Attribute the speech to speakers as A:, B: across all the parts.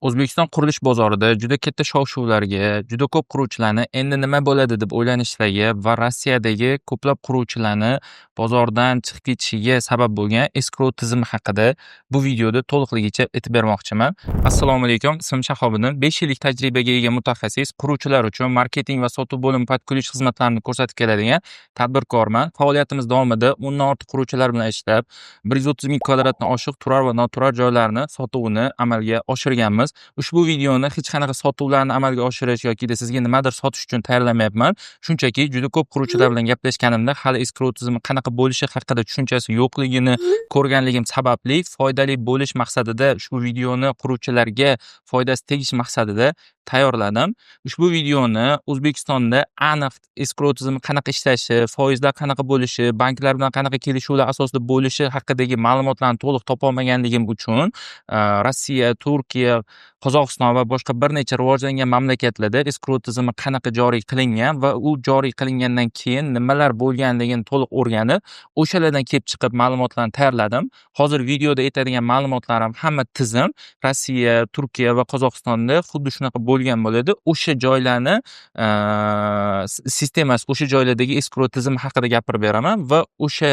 A: O'zbekiston qurilish bozorida juda katta shov-shuvlarga, juda ko'p quruvchilarni endi nima bo'ladi deb o'ylanishlariga va Rossiyadagi ko'plab quruvchilarni bozordan chiqib ketishiga sabab bo'lgan eskrou tizimi haqida bu videoda to'liqligicha aytib bermoqchiman. Assalomu alaykum, ismim Shahobiddin. 5 yillik tajribaga ega mutaxassis, quruvchilar uchun marketing va sotuv bo'limi под ключ xizmatlarini ko'rsatib keladigan tadbirkorman. Faoliyatimiz davomida 10 dan ortiq quruvchilar bilan ishlab, 130 ming kvadratdan oshiq turar va noturar joylarni sotuvini amalga oshirganmiz. Ushbu videoni hech qanaqa sotuvlarni amalga oshirish yokida sizga nimadir sotish uchun tayyorlamayapman. Shunchaki juda ko'p quruvchilar bilan gaplashganimda hali eskrou tizimi qanaqa bo'lishi haqida tushunchasi yo'qligini ko'rganligim sababli foydali bo'lish maqsadida ushbu videoni quruvchilarga foydasi tegish maqsadida tayyorladim. Ushbu videoni O'zbekistonda aniq eskrou tizimi qanaqa ishlashi, foizlar qanaqa bo'lishi, banklar bilan qanaqa kelishuvlar asosida bo'lishi haqidagi ma'lumotlarni to'liq topolmaganligim uchun Rossiya, Turkiya, Qozog'iston va boshqa bir necha rivojlangan mamlakatlarda eskrou tizimi qanaqa joriy qilingan va u joriy qilingandan keyin nimalar bo'lganligini to'liq o'rganib, o'shalardan kelib chiqib ma'lumotlarni tayyorladim. Hozir videoda aytadigan ma'lumotlarim hamma tizim Rossiya, Turkiya va Qozog'istonda xuddi shunaqa bo'lgan bo'ladi. O'sha joylarni sistemasi, o'sha joylardagi eskrou tizimi haqida gapirib beraman va o'sha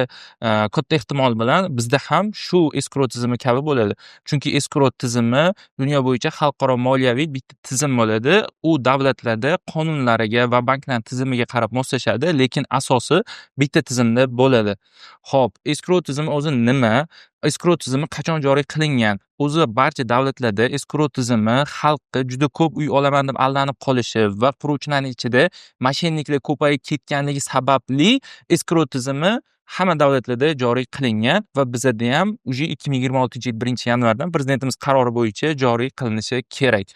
A: katta ehtimol bilan bizda ham shu eskrou tizimi kabi bo'ladi. Chunki eskrou tizimi dunyo bo'yicha xalqaro moliyaviy bitta tizim bo'ladi. U davlatlarda qonunlariga va banklar tizimiga qarab moslashadi, lekin asosi bitta tizimda bo'ladi. Xo'p, eskrou tizimi o'zi nima? Eskrou tizimi qachon joriy qilingan? O'zi barcha davlatlarda eskrou tizimi xalqqa juda ko'p uy olaman deb aldanib qolishi va quruvchilarning ichida мошенник lar ko'payib ketganligi sababli eskrou tizimi hamma davlatlarda joriy qilingan va bizada ham уже 2026-yil 1-yanvardan prezidentimiz qarori bo'yicha joriy qilinishi kerak.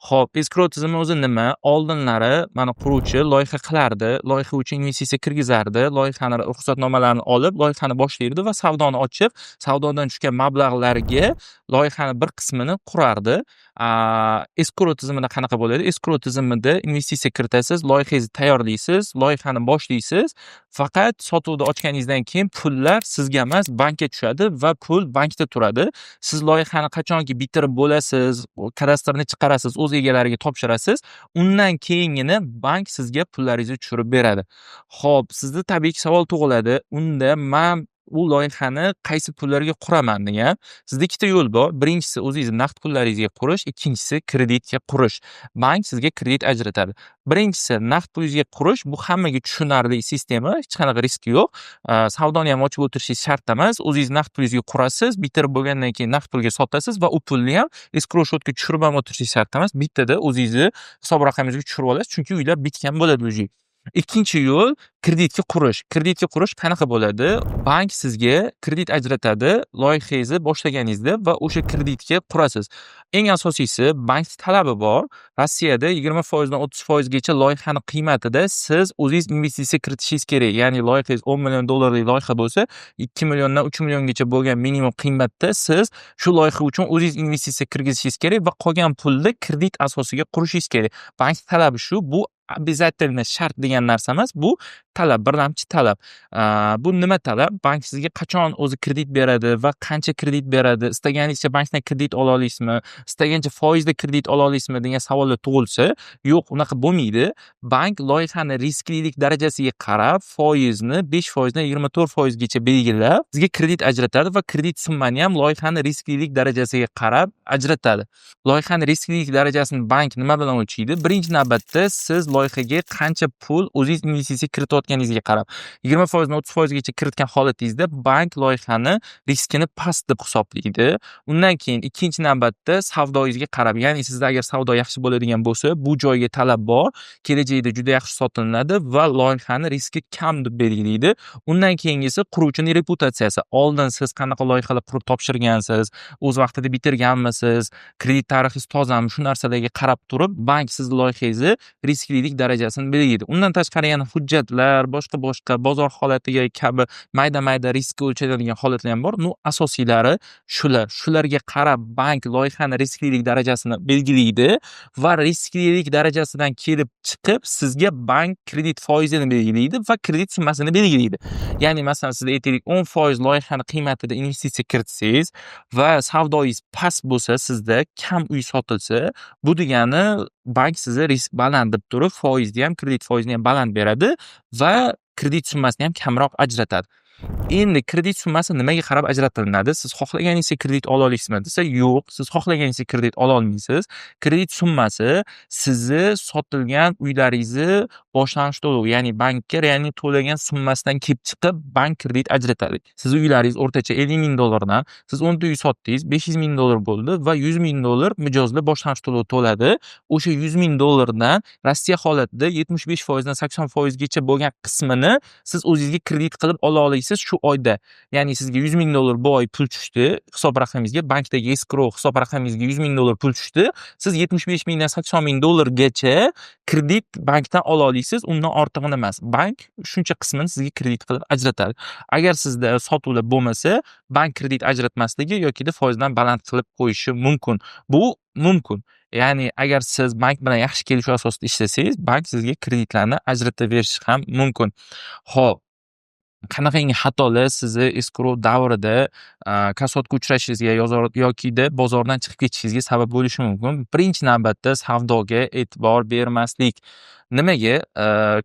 A: Xo'p, eskrou tizimi o'zi nima? Oldinlari mana quruvchi loyiha qilardi, loyiha uchun investitsiya kirgizardi, loyihani ruxsatnomalarini olib, loyihani boshlaydi va savdoni ochib, savdodan tushgan mablag'larga loyihani bir qismini qurardi. Eskrou tizimida qanaqa bo'ladi? Eskrou tizimida investitsiya kiritasiz, loyihangizni tayyorlaysiz, loyihani boshlaysiz, faqat sotuvni ochganingizdan keyin pullar sizga emas, bankka tushadi va pul bankda turadi. Siz loyihani qachonki bitirib bo'lasiz, kadastrni chiqarasiz, o'z egalariga topshirasiz, undan keyingina bank sizga pullaringizni tushirib beradi. Xo'p, sizda tabiiyki savol tug'iladi. Unda man u loyihani qaysi pullarga quraman degan. Sizda ikkita yo'l bor. Birinchisi o'zingizni naqd pullaringizga qurish, ikkinchisi kreditga qurish. Bank sizga kredit ajratadi. Birinchisi naqd pulingizga qurish, bu hammaga tushunarli sistema, hech qanaqa riski yo'q. Savdoni ham ochib o'tirishingiz shart emas. O'zingiz naqd pulingizga qurasiz, bitirib bo'lgandan keyin naqd pulga sotasiz va u pulni ham eskrou счёт ga tushirib ham o'tirishingiz shart emas. Bittada o'zingizni hisob raqamingizga tushirib olasiz, chunki uylar bitgan bo'ladi уже. Ikkinchi yo'l kreditga qurish. Kreditga qurish qanaqa bo'ladi? Bank sizga kredit ajratadi loyihangizni boshlaganingizda va o'sha kreditga qurasiz. Eng asosiysi, bank talabi bor. Rossiyada 20% dan 30% gacha loyihani qiymatida siz o'zingiz investitsiya kiritishingiz kerak. Ya'ni loyihangiz 10 million dollarlik loyiha bo'lsa, 2 milliondan 3 milliongacha bo'lgan minimum qiymatda siz shu loyiha uchun o'zingiz investitsiya kirgizishingiz kerak va qolgan pulni kredit asosiga qurishingiz kerak. Bank talabi shu, bu обязательно shart degan narsa emas, bu talab, birlamchi talab. Bu nima talab? Bank sizga qachon o'zi kredit beradi va qancha kredit beradi? Istaganingizcha bankdan kredit ola olasizmi? Istagancha foizda kredit ola olasizmi degan savollar tug'ilsa, yo'q, unaqa bo'lmaydi. Bank loyihani risklilik darajasiga qarab foizni 5% dan 24% gacha belgilab, sizga kredit ajratadi va kredit summani ham loyihani risklilik darajasiga qarab ajratadi. Loyihani risklilik darajasini bank nima bilan o'lchaydi? Birinchi navbatda siz loyihaga qancha pul o'zingiz investitsiya kiritayotganingizga qarab. 20% dan 30% gacha kiritgan holatingizda bank loyihani riskini past deb hisoblaydi. Undan keyin ikkinchi navbatda savdoyingizga qarab, ya'ni sizda agar savdo yaxshi bo'ladigan bo'lsa, bu joyga talab bor, kelajakda juda yaxshi sotilinadi va loyihani riski kam deb belgilaydi. Undan keyingisi quruvchining reputatsiyasi. Oldin siz qanaqa loyihalar qurib topshirgansiz, o'z vaqtida bitirganmisiz, kredit tarixingiz tozami, shu narsalarga qarab turib bank sizni loyihangizni risklilik darajasini belgilaydi. Undan tashqari yana hujjatlar, Risklar, boshqa-boshqa bozor holatiga kabi mayda-mayda riskka o'lchanadigan holatlar ham bor. Ну, asosiylari shular. Shularga qarab bank loyihani risklilik darajasini belgilaydi va risklilik darajasidan kelib chiqib sizga bank kredit foizini belgilaydi va kredit summasini belgilaydi. Ya'ni, masalan, siz, aytaylik, 10% loyihani qiymatida investitsiya kiritsangiz va savdoyingiz past bo'lsa, sizda kam uy sotilsa, bu degani bank sizni risk baland deb turib, foizni ham, kredit foizini ham baland beradi va kredit summasini ham kamroq ajratadi. Endi kredit summasi nimaga qarab ajratilinadi? Siz xohlaganingizcha kredit ola olasizmi desa, yo'q, siz xohlaganingizcha kredit ola olmaysiz. Kredit summasi sizni sotilgan uylaringizni boshlang'ich to'lovi, ya'ni bankka реальный to'lagan summasidan kelib chiqib bank kredit ajratadi. Sizni uylaringiz o'rtacha 50 000 dollardan, siz 10 ta uy sotdingiz, 500 000 dollar bo'ldi va 100 000 dollar mijozlar boshlang'ich to'lov to'ladi. O'sha 100 000 dollardan Rossiya holatida 75 foizdan 80 foizgacha bo'lgan qismini siz o'zingizga kredit qilib ola olasiz shu oyda. Ya'ni sizga 100 000 dollar bu oy pul tushdi hisob raqamingizga, bankdagi escrow hisob raqamingizga 100 000 dollar pul tushdi. Siz 75 000 dan 80 000 dollargacha kredit bankdan ola olasiz, undan ortig'ini emas. Bank shuncha qismini sizga kredit qilib ajratadi. Agar sizda sotuvlar bo'lmasa, bank kredit ajratmasligi yokida foizdan baland qilib qo'yishi mumkin. Bu mumkin. Ya'ni agar siz bank bilan yaxshi kelishuv asosida ishlasangiz, bank sizga kreditlarni ajrataverishi ham mumkin. Xo'p, qanaqangi xatolar sizni escrow davrida kasodga uchrashingizga yokida bozordan chiqib ketishingizga sabab bo'lishi mumkin? Birinchi navbatda savdoga e'tibor bermaslik. Nimaga?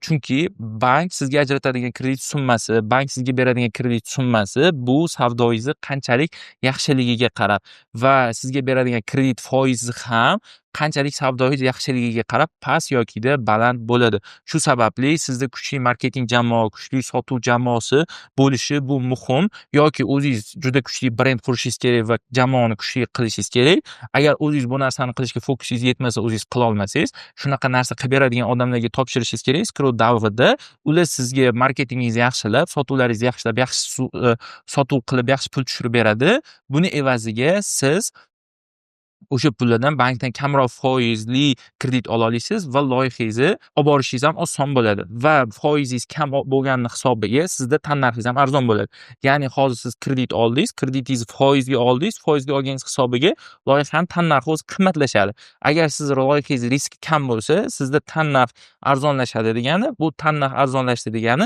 A: Chunki bank sizga ajratadigan kredit summasi, bank sizga beradigan kredit summasi bu savdoyingizni qanchalik yaxshiligiga qarab va sizga beradigan kredit foizi ham qanchalik savdoyingiz yaxshiligiga qarab past yokida baland bo'ladi. Shu sababli sizda kuchli marketing jamoa, kuchli sotuv jamoasi bo'lishi bu muhim yoki o'zingiz juda kuchli brend qurishingiz kerak va jamoani kuchli qilishingiz kerak. Agar o'zingiz bu narsani qilishga fokusingiz yetmasa, o'zingiz qilolmasangiz, shunaqa narsa qilib beradigan odamlarga topshirishingiz kerak escrow davrida. Ular sizga marketingingizni yaxshilab, sotuvlaringizni yaxshilab, yaxshi sotuv qilib, yaxshi pul tushirib beradi. Buni evaziga siz o'sha pullardan bankdan kamroq foizli kredit ola olasiz va loyihangizni olib borishingiz ham oson bo'ladi va foizingiz kam bo'lganini hisobiga sizda tannarxingiz ham arzon bo'ladi. Ya'ni hozir siz kredit oldingiz, kreditingizni foizga oldingiz, foizga olganingiz hisobiga loyihani tannarxi o'zi qimmatlashadi. Agar sizni loyihangiz riski kam bo'lsa, sizda tannarx arzonlashadi degani, bu tannarx arzonlashdi degani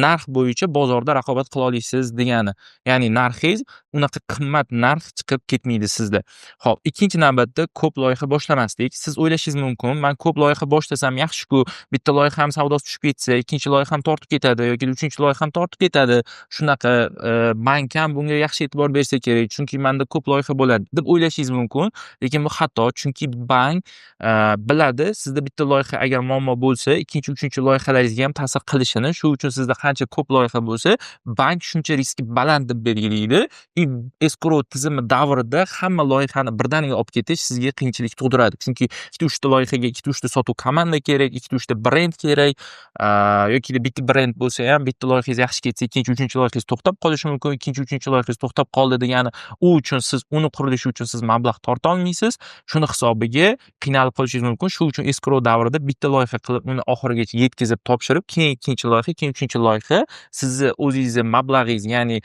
A: narx bo'yicha bozorda raqobat qila olasiz degani. Ya'ni narxingiz unaqa qimmat narx chiqib ketmaydi sizda. Xo'p, ikkinchi navbatda ko'p loyiha boshlamaslik. Siz o'ylashingiz mumkin, man ko'p loyiha boshlasam yaxshi-ku, bitta loyiham savdosi tushib ketsa, ikkinchi loyiham tortib ketadi yoki uchinchi loyiham tortib ketadi. Shunaqa bank ham bunga yaxshi e'tibor bersa kerak, chunki menda ko'p loyiha bo'ladi deb o'ylashingiz mumkin. Lekin bu xato, chunki bank biladi, sizda bitta loyiha agar muammo bo'lsa, ikkinchi, uchinchi loyihalaringizga ham ta'sir qilishini. Shu uchun sizda qancha ko'p loyiha bo'lsa, bank shuncha riski baland deb belgilaydi. И escrow tizimi davrida hamma loyihani birdaniga olib ketish sizga qiyinchilik tug'diradi. Chunki ikkita, uchta loyihaga ikkita, uchta sotuv komanda kerak, ikkita, uchta brend kerak yoki bitta brend bo'lsa ham, bitta loyihangiz yaxshi ketsa, ikkinchi, uchinchi loyihangiz to'xtab qolishi mumkin. Ikkinchi, uchinchi loyihangiz to'xtab qoldi degani, u uchun siz uni qurilishi uchun siz mablag' torta olmaysiz. Shuni hisobiga qiynalib qolishingiz mumkin. Shu uchun escrow davrida bitta loyiha qilib, uni oxirigacha yetkazib topshirib, keyin ikkinchi loyiha, keyin uchinchi loyiha, sizni o'zingizni mablag'ingiz, ya'ni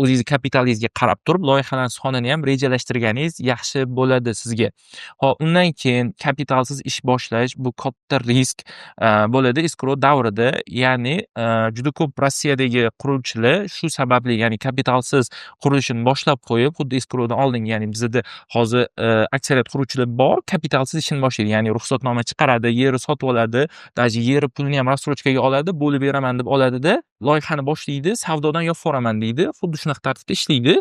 A: o'zingizni kapitalingizga qarab turib loyihalarni sonini ham rejalashtirganingiz yaxshi bo'ladi sizga. Xo'p, undan keyin kapitalsiz ish boshlash bu katta risk bo'ladi escrow davrida. Ya'ni juda ko'p Rossiyadagi quruvchilar shu sababli, ya'ni kapitalsiz qurilishini boshlab qo'yib, xuddi escrowdan oldingi, ya'ni bizada hozir aksariyat quruvchilar bor, kapitalsiz ishini boshlaydi. Ya'ni ruxsatnoma chiqaradi, yeri sotib oladi, даже yeri pulini ham рассрочка ga oladi, bo'lib beraman deb oladida, loyihani boshlaydi, savdodan yopib yuboraman deydi. Xuddi shunaqa tartibda ishlaydi.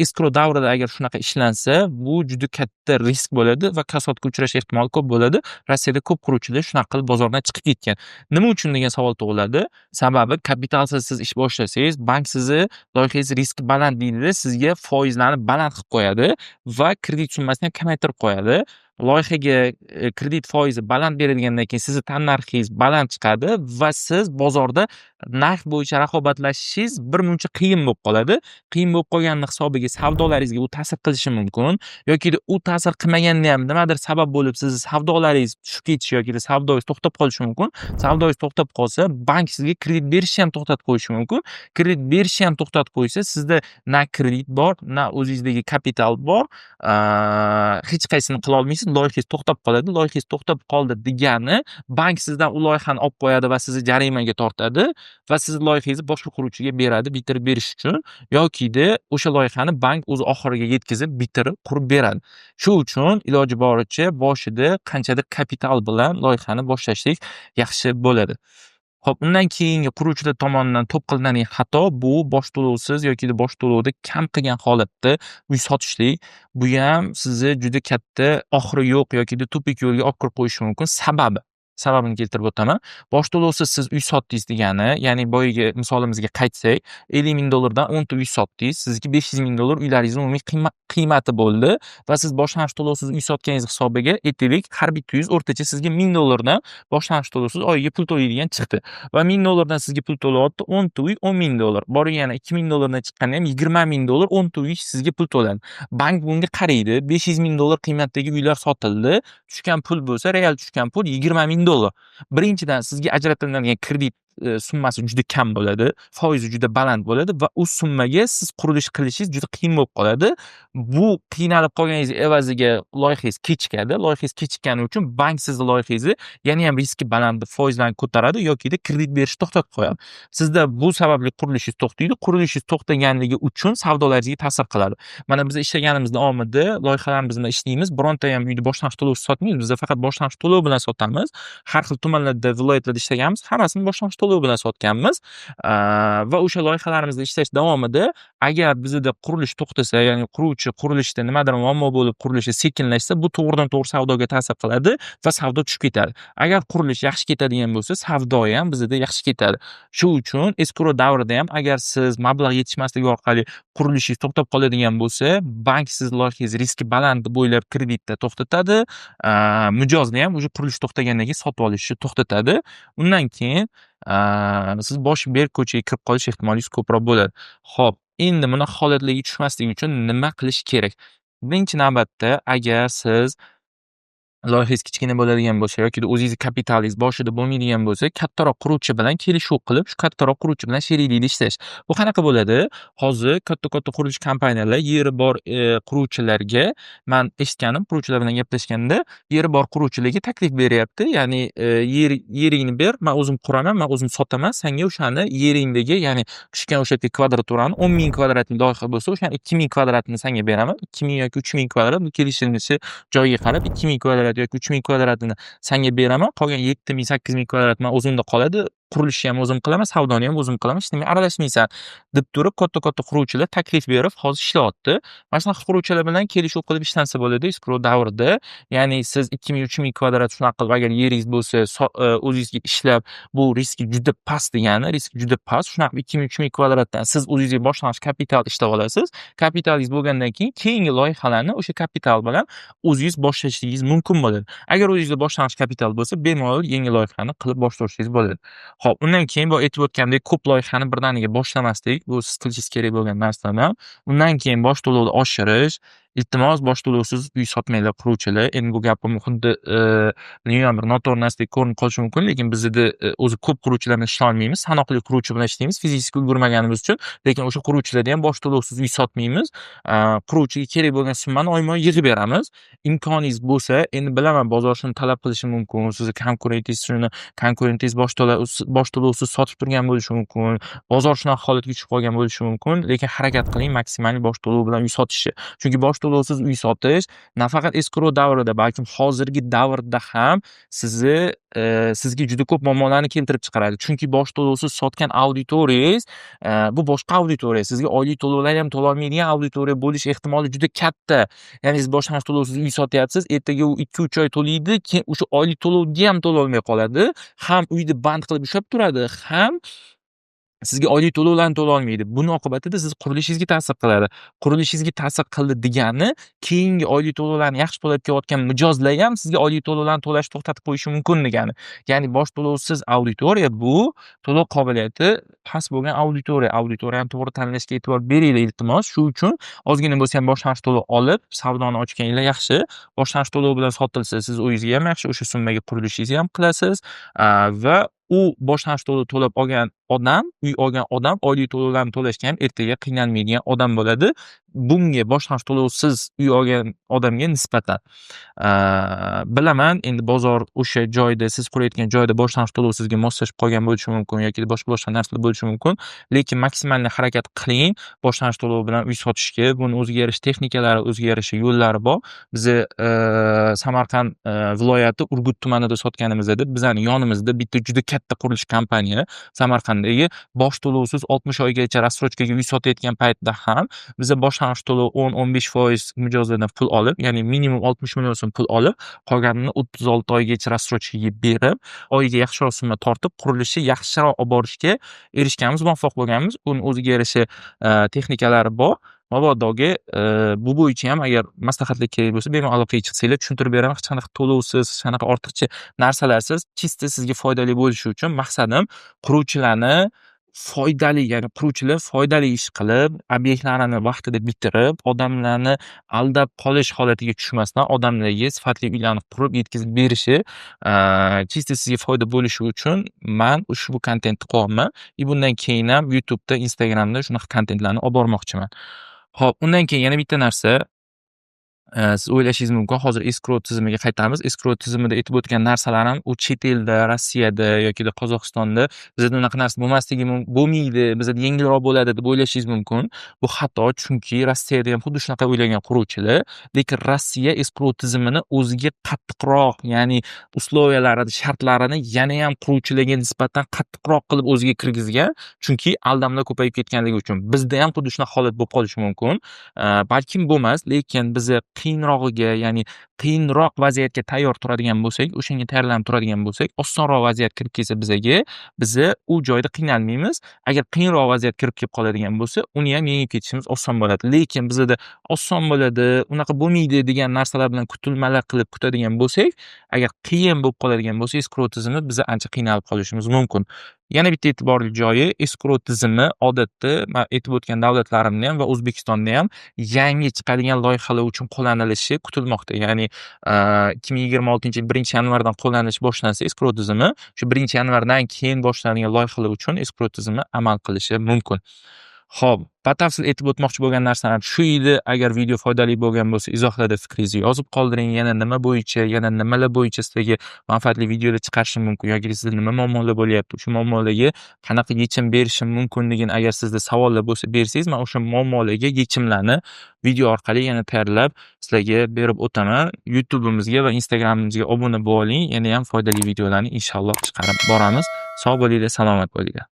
A: Escrow davrida agar shunaqa ishlansa, bu juda katta risk bo'ladi va kasodga uchrash ehtimoli ko'p bo'ladi. Rossiyada ko'p quruvchilar shunaqa qilib bozordan chiqib ketgan. Nima uchun degan savol tug'iladi. Sababi kapitalsiz siz ish boshlasangiz, bank sizni loyihangiz riski baland deydida, sizga foizlarni baland qilib qo'yadi va kredit summasini ham kamaytirib qo'yadi. Loyihaga kredit foizi baland berilgandan keyin sizni tannarxingiz baland chiqadi va siz bozorda narx bo'yicha raqobatlashishingiz birmuncha qiyin bo'lib qoladi. Qiyin bo'lib qolganini hisobiga savdolaringizga u ta'sir qilishi mumkin yoki u ta'sir qilmaganda ham nimadir sabab bo'lib sizni savdolaringiz tushib ketishi yoki savdoyingiz to'xtab qolishi mumkin. Savdoyingiz to'xtab qolsa, bank sizga kredit berishni ham to'xtatib qo'yishi mumkin. Kredit berishni ham to'xtatib qo'ysa, sizda na kredit bor, na o'zingizdagi kapital bor. Hech qaysini qila olmaysiz, loyihangiz to'xtab qoladi. Loyihangiz to'xtab qoldi degani bank sizdan u loyihani olib qo'yadi va sizni jarimaga tortadi va sizni loyihangizni boshqa quruvchiga beradi bitirib berish uchun yokida o'sha loyihani bank o'zi oxiriga yetkazib bitirib qurib beradi. Shu uchun iloji boricha boshida qanchadir kapital bilan loyihani boshlashlik yaxshi bo'ladi. Xo'p, undan keyingi quruvchilar tomonidan to'p qilinadigan xato bu bosh to'lovsiz yoki bosh to'lovda kam qilgan holatda uy sotishlik. Bu ham sizni juda katta oxiri yo'q yoki тупик yo'lga olib kirib qo'yishi mumkin. Sababini keltirib o'taman. Bosh to'lovsiz siz uy sotdingiz degani, ya'ni boyagi misolimizga qaytsak, $50 000 dan 10 ta uy sotdingiz, sizniki $500 000 uylaringizni umumiy qiymati bo'ldi va siz boshlang'ich to'lovsiz uy sotganingiz hisobiga, aytaylik, har bitta uyingiz o'rtacha sizga $1000 dan boshlang'ich to'lovsiz oyiga pul to'laydigan chiqdi. Va $1000 dan sizga pul to'layapti, 10 ta uy $10 000. Borib yana $2000 dan chiqqanda ham $20 000 10 ta uy sizga pul to'ladi. Bank bunga qaraydi, $500 000 qiymatdagi uylar sotildi, tushgan pul bo'lsa, real tushgan pul $20 000. Birinchidan, sizga ajratiladigan kredit summasi juda kam bo'ladi, foizi juda baland bo'ladi va u summaga siz qurilish qilishingiz juda qiyin bo'lib qoladi. Bu qiynalib qolganingiz evaziga loyihangiz kechikadi. Loyihangiz kechikkani uchun bank sizni loyihangizni yana ham riski baland deb foizlarni ko'taradi yokida kredit berishni to'xtatib qo'yadi. Sizda bu sababli qurilishingiz to'xtaydi. Qurilishingiz to'xtaganligi uchun savdolaringizga ta'sir qiladi. Mana biz ishlaganimiz davomida loyihalarimiz bilan ishlaymiz. Bironta ham uyni boshlang'ich to'lovsiz sotmaymiz. Biz faqat boshlang'ich to'lov bilan sotamiz. Har xil tumanlarda, viloyatlarda ishlaganmiz, hammasini boshlang'ich to'lov bilan sotganmiz. Va o'sha loyihalarimizda ishlash davomida agar bizda qurilish to'xtasa, ya'ni quruvchi qurilishda nimadir muammo bo'lib qurilishi sekinlashsa, bu to'g'ridan to'g'ri savdoga ta'sir qiladi va savdo tushib ketadi. Agar qurilish yaxshi ketadigan bo'lsa, savdo ham bizda yaxshi ketadi. Shu uchun escrow davrida ham agar siz mablag' yetishmasligi orqali qurilishingiz to'xtab qoladigan bo'lsa, bank siz loyihangiz riski baland deb o'ylab kreditda to'xtatadi. Mijozni ham уже qurilish to'xtagandan keyin sotib olishni to'xtatadi. Undan keyin siz boshi berk ko'chaga kirib qolish ehtimolingiz ko'proq bo'ladi. Xo'p, endi bunaqa holatlarga tushmaslik uchun nima qilish kerak? Birinchi navbatda, agar siz loyihangiz kichkina bo'ladigan bo'lsa yoki o'zingizni kapitalingiz boshida bo'lmaydigan bo'lsa, kattaroq quruvchi bilan kelishuv qilib, shu kattaroq quruvchi bilan sheriklikda ishlash. Bu qanaqa bo'ladi? Hozir katta-katta qurilish kompaniyalar yeri bor quruvchilarga, man eshitganim, quruvchilar bilan gaplashganda, yeri bor quruvchilarga taklif beryapti. Ya'ni yeringni ber, man o'zim quraman, man o'zim sotaman, sanga o'shani yeringdagi, ya'ni tushgan o'sha yerga kvadraturani 10 000 kvadratli loyiha bo'lsa, o'shani 2000 kvadratini sanga beraman. 2000 yoki 3000 kvadrat, bu kelishilishi joyiga qarab 2000 kvadrat yoki 3000 kvadratini sanga beraman, qolgan 7000, 8000 kvadrat man o'zimda qoladi. Qurilishni ham o'zim qilaman, savdoni ham o'zim qilaman, hech nimaga aralashmaysan deb turib katta-katta quruvchilar taklif berib hozir ishlayapti. Mana shunaqa quruvchilar bilan kelishuv qilib ishlansa bo'ladi escrow davrida. Ya'ni siz 2000, 3000 kvadrat shunaqa qilib agar yeringiz bo'lsa, o'zingizga ishlab, bu riski juda past degani, risk juda past. Shunaqa 2000, 3000 kvadratdan siz o'zingizga boshlang'ich kapital ishlab olasiz. Kapitalingiz bo'lgandan keyin keyingi loyihalarni o'sha kapital bilan o'zingiz boshlashingiz mumkin bo'ladi. Agar o'zingizda boshlang'ich kapital bo'lsa, bemalol yangi loyihani qilib boshlashingiz bo'ladi. Xo'p, undan keyin bu aytib o'tgandek ko'p loyihani birdaniga boshlamaslik, bu siz qilishingiz kerak bo'lgan narsadan. Undan keyin bosh to'lovni oshirish. Iltimos, bosh to'lovsiz uy sotmanglar quruvchilar. Endi bu gapim xuddi bilmayman, bir noto'g'ri narsadek ko'rinib qolishi mumkin, lekin bizda o'zi ko'p quruvchilar bilan ishlay olmaymiz. Sanoqli quruvchi bilan ishlaymiz, fizik ulgurmaganimiz uchun. Lekin o'sha quruvchilarda ham bosh to'lovsiz uy sotmaymiz. Quruvchiga kerak bo'lgan summani oyma-oy yig'ib beramiz. Imkoningiz bo'lsa, endi bilaman, bozor shuni talab qilishi mumkin, sizni konkurentingiz shuni, konkurentingiz bosh to'lovsiz sotib turgan bo'lishi mumkin. Bozor shunaqa holatga tushib qolgan bo'lishi mumkin, lekin harakat qiling maksimal bosh to'lov bilan uy sotishni. Chunki bosh to'lovsiz uy sotish nafaqat escrow davrida, balkim hozirgi davrda ham sizga juda ko'p muammolarni keltirib chiqaradi. Chunki bosh to'lovsiz sotgan auditoriyangiz bu boshqa auditoriya. Sizga oylik to'lovlar ham to'lolmaydigan auditoriya bo'lish ehtimoli juda katta. Ya'ni siz boshlang'ich to'lovsiz uy sotyapsiz, ertaga u 2-3 oy to'laydi, keyin o'sha oylik to'lovga ham to'lolmay qoladi. Ham uyni band qilib ushlab turadi, ham Sizga oylik to'lovlarni to'lolmaydi. Buni oqibatida siz qurilishingizga ta'sir qiladi. Qurilishingizga ta'sir qildi degani, keyingi oylik to'lovlarni yaxshi to'lab kelayotgan mijozlar ham sizga oylik to'lovlarni to'lashni to'xtatib qo'yishi mumkin degani. Ya'ni bosh to'lovsiz auditoriya bu to'lov qobiliyati past bo'lgan auditoriya. Auditoriyani to'g'ri tanlashga e'tibor beringlar, iltimos. Shu uchun ozgina bo'lsa ham boshlang'ich to'lov olib, savdoni ochganinglar yaxshi. Boshlang'ich to'lov bilan sotilsa, siz o'zingizga ham yaxshi, o'sha summaga qurilishingizni ham qilasiz va u boshlang'ich to'lov to'lab olgan odam, uy olgan odam oylik to'lovlarni to'lashga ham ertaga qiynalmaydigan odam bo'ladi. Bunga boshlang'ich to'lovsiz uy olgan odamga nisbatan. Bilaman, endi bozor o'sha joyda, siz qurayotgan joyda boshlang'ich to'lov sizga moslashib qolgan bo'lishi mumkin yoki boshqa narsalar bo'lishi mumkin. Lekin максимальный harakat qiling boshlang'ich to'lov bilan uy sotishga. Buni o'ziga yarasha texnikalari, o'ziga yarasha yo'llari bor. Biza Samarqand viloyati Urgut tumanida sotganimizda, bizani yonimizda bitta juda katta qurilish kompaniya Samarqanddagi bosh to'lovsiz 60 oygacha рассрочка ga uy sotayotgan paytda ham biza boshlang'ich to'lov 10-15% mijozlardan pul olib, ya'ni minimum 60 million so'm pul olib, qolganini 36 oygacha рассрочка ga berib, oyiga yaxshiroq summa tortib, qurilishni yaxshiroq olib borishga erishganmiz, muvaffaq bo'lganmiz. Buni o'ziga yarasha texnikalari bor. Mabodoga bu bo'yicha ham agar maslahatlar kerak bo'lsa, bemalol aloqaga chiqsanglar, tushuntirib beraman. Hech qanaqa to'lovsiz, hech qanaqa ortiqcha narsalarsiz, чисто sizga foydali bo'lishi uchun. Maqsadim quruvchilarni foydali, ya'ni quruvchilar foydali ish qilib, obyektlarini vaqtida bitirib, odamlarni aldab qolish holatiga tushmasdan, odamlarga sifatli uylarni qurib yetkazib berishi, чисто sizga foyda bo'lishi uchun man ushbu kontentni qilyapman. И bundan keyin ham YouTube'da, Instagramda shunaqa kontentlarni olib bormoqchiman. Xo'p, undan keyin yana bitta narsa. Siz o'ylashingiz mumkin, hozir escrow tizimiga qaytamiz. Escrow tizimida aytib o'tgan narsalarim u chet elda, Rossiyada yokida Qozog'istonda, bizada unaqa narsa bo'lmasligi bo'lmaydi, bizada yengilroq bo'ladi deb o'ylashingiz mumkin. Bu xato, chunki Rossiyada ham xuddi shunaqa o'ylagan quruvchilar, lekin Rossiya escrow tizimini o'ziga qattiqroq, ya'ni условия larini, shartlarini yanayam quruvchilarga nisbatan qattiqroq qilib o'ziga kirgizgan, chunki aldamlar ko'payib ketganligi uchun. Bizda ham xuddi shunaqa holat bo'lib qolishi mumkin. Balkim bo'lmas, lekin biza qiyinrog'iga, ya'ni qiyinroq vaziyatga tayyor turadigan bo'lsak, o'shanga tayyorlanib turadigan bo'lsak, osonroq vaziyat kirib kelsa bizaga, biza u joyda qiynalmaymiz. Agar qiyinroq vaziyat kirib kelib qoladigan bo'lsa, uni ham yengib ketishimiz oson bo'ladi. Lekin bizada oson bo'ladi, unaqa bo'lmaydi degan narsalar bilan kutilmalar qilib kutadigan bo'lsak, agar qiyin bo'lib qoladigan bo'lsa, escrow tizimi, biza ancha qiynalib qolishimiz mumkin. Yana bitta e'tiborli joyi, escrow tizimi odatda man aytib o'tgan davlatlarimda ham va O'zbekistonda ham yangi chiqadigan loyihalar uchun qo'llanilishi kutilmoqda. Ya'ni 2026-yil 1-yanvardan qo'llanilish boshlansa escrow tizimi, shu 1-yanvardan keyin boshlanadigan loyihalar uchun escrow tizimi amal qilishi mumkin. Xo'p, batafsil aytib o'tmoqchi bo'lgan narsam shu edi. Agar video foydali bo'lgan bo'lsa, izohlarda fikringizni yozib qoldiring. Yana nima bo'yicha, yana nimalar bo'yicha sizlarga manfaatli videolar chiqarishim mumkin yoki sizda nima muammolar bo'lyapti, o'sha muammolarga qanaqa yechim berishim mumkinligini agar sizda savollar bo'lsa bersangiz, man o'sha muammolarga yechimlarni video orqali yana tayyorlab sizlarga berib o'taman. YouTube'imizga va Instagramimizga obuna bo'ling. Yana ham foydali videolarni inshaalloh chiqarib boramiz. Sog' bo'linglar, salomat bo'linglar.